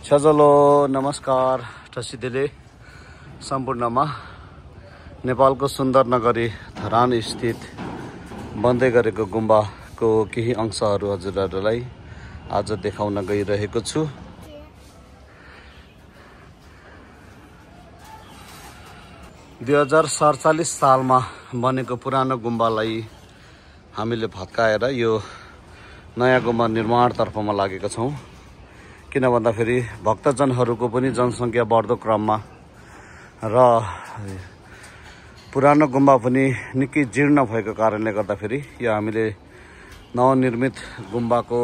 सजलो नमस्कार ठसिदेले सम्पूर्णमा नेपालको सुन्दर नगरी धरान स्थित बन्दै गरेको गुम्बाको केही अंशहरू हजुरहरूलाई आज देखाउन गइरहेको छु। दुई 2047 सालमा बनेको पुरानो गुम्बालाई हामीले भत्काएर यो नयाँ गुम्बा निर्माणतर्फमा लागेका छौं। किन भन्दाखेरि भक्तजनहरूको पनि जनसङ्ख्या बढ्दो क्रममा र पुरानो गुम्बा पनि निकै जीर्ण भएको कारणले गर्दाखेरि यो हामीले नवनिर्मित गुम्बाको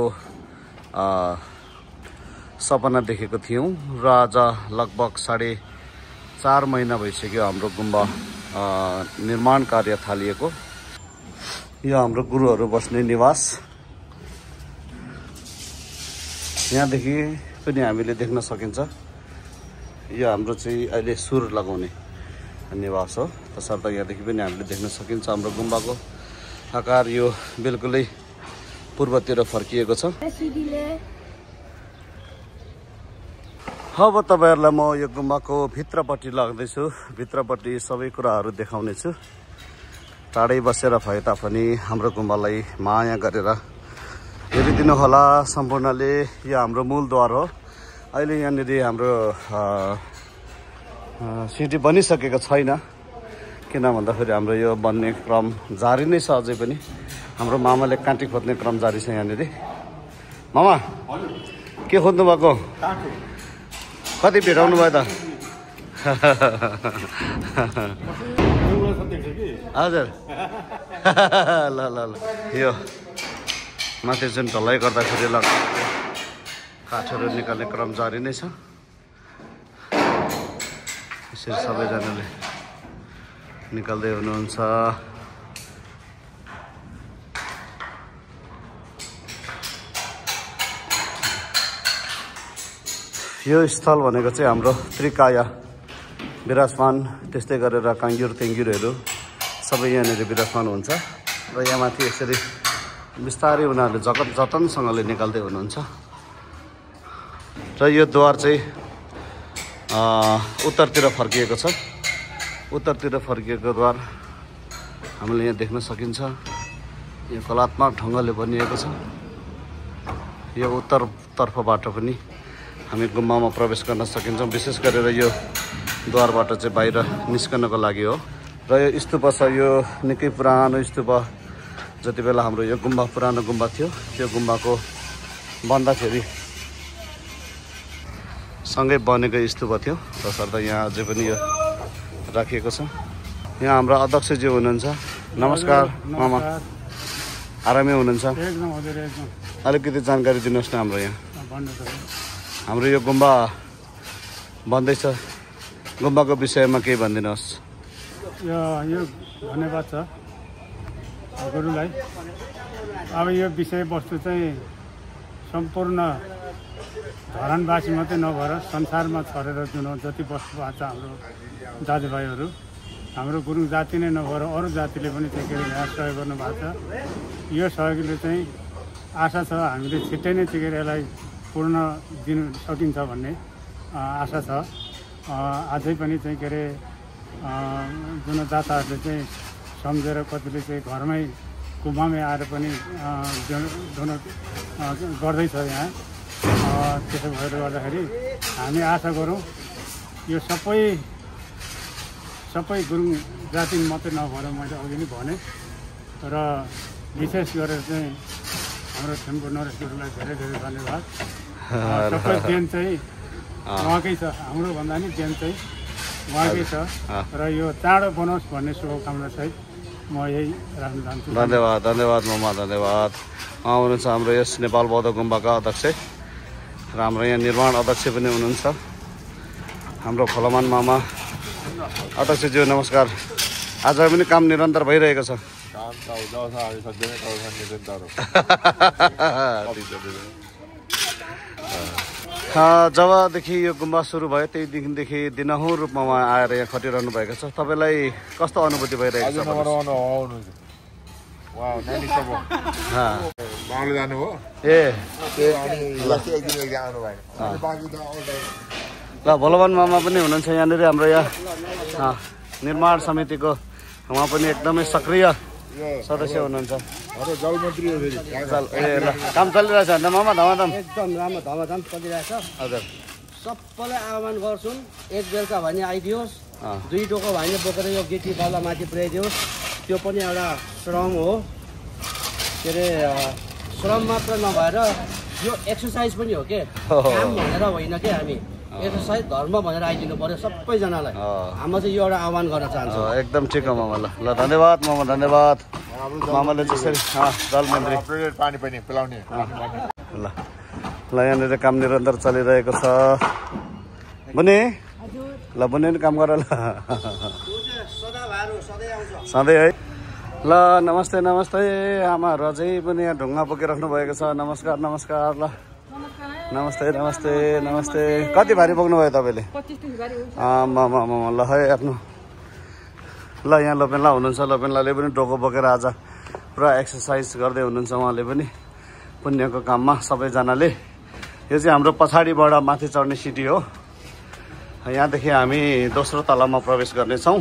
सपना देखेको थियौं र आज लगभग 4.5 महिना भइसक्यो हाम्रो गुम्बा निर्माण कार्य थालिएको। यो हाम्रो गुरुहरू बस्ने निवास, यहाँदेखि पनि हामीले देख्न सकिन्छ। यो हाम्रो चाहिँ अहिले सुर लगाउने निवास हो, तसर्थ यहाँदेखि पनि हामीले देख्न सकिन्छ हाम्रो गुम्बाको आकार यो बिल्कुलै पूर्वतिर फर्किएको छ। अब तपाईहरुलाई म यो गुम्बाको भित्रपट्टि लाग्दैछु। भित्रपट्टि सबै कुराहरू देखाउने छु। टाढै बसेर भए तापनि हाम्रो गुम्बालाई माया गरेर हेरिदिनु होला सम्पूर्णले। यो हाम्रो मूलद्वार हो। अहिले यहाँनिर हाम्रो सिटी बनिसकेको छैन, किन भन्दाखेरि हाम्रो यो बन्ने क्रम जारी नै छ। अझै पनि हाम्रो मामाले काँटी खोज्ने क्रम जारी छ यहाँनिर। मामा के खोज्नु भएको? कति भेटाउनु भयो त? हजुर ल ल ल यो माथि जुन ढलाइ गर्दाखेरि काठहरू निकाल्ने क्रम जारी नै छ। यसरी सबैजनाले निकाल्दै हुनुहुन्छ। यो स्थल भनेको चाहिँ हाम्रो त्रिकाया विराजमान, त्यस्तै गरेर काङ्ग्युर तेङ्ग्युरहरू सबै यहाँनिर विराजमान हुन्छ र यहाँ माथि यसरी बिस्तारै उनीहरूले जतनसँगले निकाल्दै हुनुहुन्छ। र यो द्वार चाहिँ उत्तरतिर फर्किएको छ। उत्तरतिर फर्किएको द्वार हामीले यहाँ देख्न सकिन्छ। यो कलात्मक ढङ्गले बनिएको छ। यो उत्तरतर्फबाट पनि हामी गुम्बामा प्रवेश गर्न सकिन्छौँ। विशेष गरेर यो द्वारबाट चाहिँ बाहिर निस्कनको लागि हो। र यो स्तूप छ, यो निकै पुरानो स्तूप। जति बेला हाम्रो यो गुम्बा पुरानो गुम्बा थियो, त्यो गुम्बाको बन्दाखेरि सँगै बनेको स्तूप थियो, तसर्थ यहाँ अझै पनि यो राखिएको छ। यहाँ हाम्रो अध्यक्षजी हुनुहुन्छ। नमस्कार मामा, आरामै हुनुहुन्छ? अलिकति जानकारी दिनुहोस् न हाम्रो यहाँ। हाम्रो यो गुम्बा बन्दैछ, गुम्बाको विषयमा केही भनिदिनुहोस्। यो धन्यवाद छ गुरुलाई। अब यो विषयवस्तु चाहिँ सम्पूर्ण धरानवासी मात्रै नभएर संसारमा छरेर जुन जति बस्नुभएको छ हाम्रो दाजुभाइहरू, हाम्रो गुरुङ जाति नै नभएर अरू जातिले पनि चाहिँ यहाँ सहयोग गर्नुभएको छ। यो सहयोगले चाहिँ आशा छ हामीले छिट्टै नै चाहिँ यसलाई पूर्ण दिन सकिन्छ भन्ने आशा छ। अझै पनि चाहिँ जुन दाताहरूले चाहिँ सम्झेर कतिले चाहिँ घरमै गुम्बामै आएर पनि गर्दैछ यहाँ। त्यसो भएर गर्दाखेरि हामी आशा गरौँ यो सबै गुरुङ जाति मात्रै नभएर मैले अघि नै भने, र विशेष गरेर चाहिँ हाम्रो थेम्पू नरेश गुरुलाई धेरै धेरै धन्यवाद। सबै देन चाहिँ उहाँकै छ, हाम्रो भन्दा नि देन चाहिँ उहाँकै छ। र यो चाँडो बनोस् भन्ने शुभकामना सहित म यही राख्न चाहन्छु। धन्यवाद धन्यवाद मामा, धन्यवाद। हुनुहुन्छ हाम्रो यस नेपाल बौद्ध गुम्बाका अध्यक्ष र हाम्रो यहाँ निर्माण अध्यक्ष पनि हुनुहुन्छ हाम्रो फलमान मामा। अध्यक्षज्यू नमस्कार। आज पनि काम निरन्तर भइरहेको छ। जबदेखि यो गुम्बा सुरु भयो त्यही दिनदेखि दिनहुँ रूपमा उहाँ आएर यहाँ खटिरहनु भएको छ। तपाईँलाई कस्तो अनुभूति भइरहेको छ? बाहुले जानु हो ए ल भोलोबन मामा पनि हुनुहुन्छ यहाँनिर हाम्रो यहाँ निर्माण समितिको उहाँ पनि एकदमै सक्रिय सदस्य हुनुहुन्छ जलमन्त्री हो फेरि ए ल काम चलिरहेछ अन्त मामा धमाधम एकदम राम्रो धमाधम चलिरहेछ हजुर सबैलाई आह्वान गर्छौँ एक बेलुका भने आइदियोस् 2 टोको भने बोकेर यो गिटी बाला माथि पुर्याइदियोस् त्यो पनि एउटा श्रम हो के अरे श्रम मात्र नभएर यो एक्सर्साइज पनि हो के काम भनेर होइन के हामी एक्सर्साइज धर्म भनेर आइदिनु पर्यो सबैजनालाई हाम्रो चाहिँ यो एउटा आह्वान गर्न चाहन्छु एकदम ठिक हो मामा ल धन्यवाद मामा धन्यवाद मामाले जसरी जलमन्त्री पानी पनि पिलाउने ल ल यहाँनिर काम निरन्तर चलिरहेको छ बुने ल बुने नि काम गर ल सधैँ है ल नमस्ते नमस्ते आमाहरू अझै पनि यहाँ ढुङ्गा बोकिराख्नु भएको छ नमस्कार नमस्कार ल नमस्ते नमस्ते नमस्ते कति भारी बोक्नु भयो तपाईँले ल है आफ्नो ल यहाँ लोपेन्ला हुनुहुन्छ लोपेन्लाले पनि डोको बोकेर आज पुरा एक्सर्साइज गर्दै हुनुहुन्छ उहाँले पनि पुण्यको काममा सबैजनाले यो चाहिँ हाम्रो पछाडिबाट माथि चढ्ने सिटी हो यहाँदेखि हामी दोस्रो तलामा प्रवेश गर्नेछौँ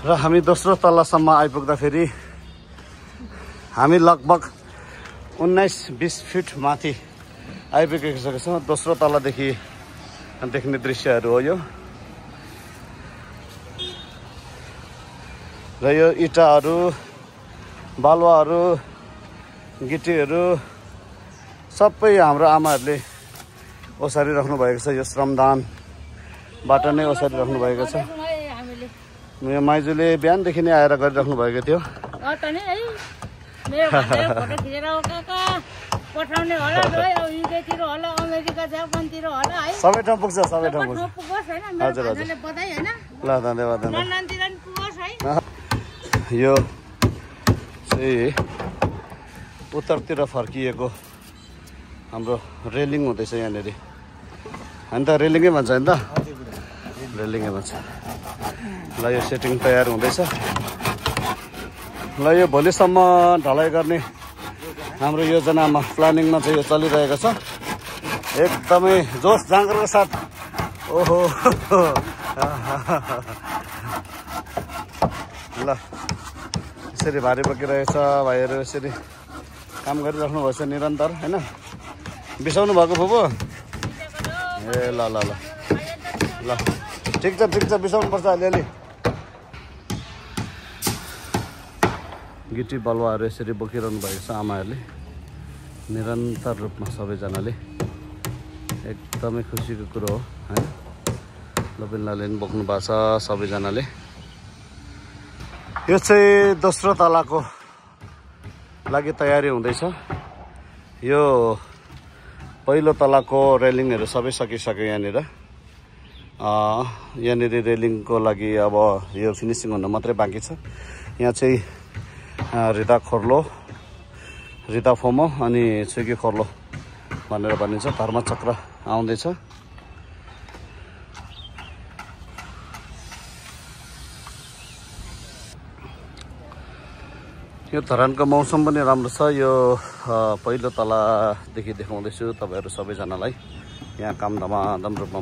र हामी दोस्रो तलासम्म आइपुग्दाखेरि हामी लगभग 19-20 फिट माथि आइपुगेको छौँ दोस्रो तलादेखि देख्ने दृश्यहरू हो यो र यो इँटाहरू बालुवाहरू गिटीहरू सबै हाम्रो आमाहरूले ओसारी राख्नु भएको छ यो श्रमदानबाट नै ओसारी राख्नु भएको छ मेरो माइजूले बिहानदेखि नै आएर गरिराख्नु भएको थियो सबै ठाउँ पुग्छ सबै ठाउँ पुग्छ हजुर हजुर ल धन्यवाद यो चाहिँ उत्तरतिर फर्किएको हाम्रो रेलिङ हुँदैछ यहाँनिर होइन त रेलिङै भन्छ होइन त रेलिङै भन्छ ल यो सेटिङ तयार हुँदैछ ल यो भोलिसम्म ढलाइ गर्ने हाम्रो योजनामा प्लानिङमा चाहिँ यो चलिरहेको छ एकदमै जोस जाँगरको साथ ओहो ल यसरी भारी बोकिरहेछ भाइहरू यसरी काम गरिराख्नु भएछ निरन्तर होइन बिसाउनु भएको फुपू ए ल ल ल ल ठिक छ बिसाउनुपर्छ अलिअलि गिटी बलुवाहरू यसरी बोकिरहनु भएको छ आमाहरूले निरन्तर रूपमा सबैजनाले एकदमै खुसीको कुरो हो होइन लोपेन्लाले पनि बोक्नु भएको छ सबैजनाले यो चाहिँ दोस्रो तलाको लागि तयारी हुँदैछ यो पहिलो तलाको रेलिङहरू सबै सकिसक्यो यहाँनिर यहाँनिर रेलिङको लागि अब यो फिनिसिङ हुन मात्रै बाँकी छ यहाँ चाहिँ रिता खोर्लो रिता फोमो अनि छुकी खोर्लो भनेर भनिन्छ धर्मचक्र आउँदैछ यो धरानको मौसम पनि राम्रो छ यो पहिलो तलादेखि देखाउँदैछु तपाईँहरू सबैजनालाई यहाँ काम धमाधम रूपमा